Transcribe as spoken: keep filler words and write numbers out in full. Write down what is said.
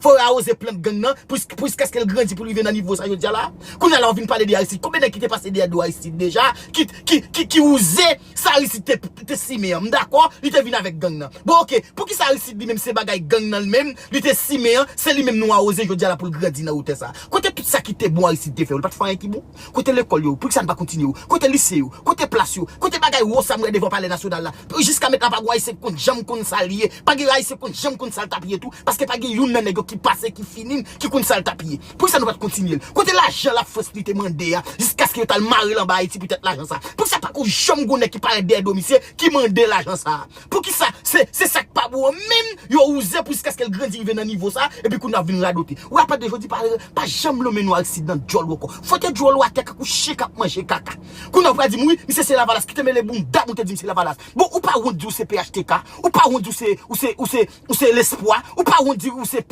Yo awoze plant gang nan pou, pou jiskaske l grandi pou l rive nan nivo sa jodi a la. Kounye a la w vin pale de Aristide. Konbyen nèg ki te pase dèyè do Aristide deja? Ki, ki, ki, ki wouze sa Aristide te, te simen an. M dakò, li te vin avèk gang nan. Bon, oke, poukisa Aristide li menm se bagay gang nan li menm, li te simen an, se li menm nou awoze jodi a la pou l grandi nan wotè sa? Kote tout sa ki te bon Aristide te fè yo? Li pa t fè anyen ki bon. Kote lekòl yo? Poukisa n pa kontinye yo? Kote lise yo? Kote plas yo? Kote bagay wo sa m wè devan palè nasyonal la? Jiska mentnan pa gen Ayisyen ki konn janm konn sa l ye. Pa gen Ayisyen ki konn janm konn sa l t ap ye tou. Paske pa gen youn nan nèg yo ki pase, ki fini, ki konn sa l t ap ye. Poukisa nou pa t kontinye l? Kote lajan Lafrans li te mande a? Jiskaske yo t al mare l anba Ayiti poutèt lajan sa. Poukisa pa gen janm gon nèg ki parèt dèyè do misye ki mande lajan sa? Poukisa se, se sa k pa bon an menm yo wouze pou jiskaske l grandi rive nan nivo sa, epi kounye a w vin radote? Ou apa de jodi pa, pa janm lonmen non Aristide nan djòl ou ankò. Fwote djòl ou atè kankou chen k ap manje kaka. Kounye a w pral di m wi, misye se Lavalas, kite mele bounda pou w te di m se Lavalas. Bon, ou pa wont di w se P H T K, ou pa wont di w se, ou se, ou se, ou se Lespwa, ou pa wont di w se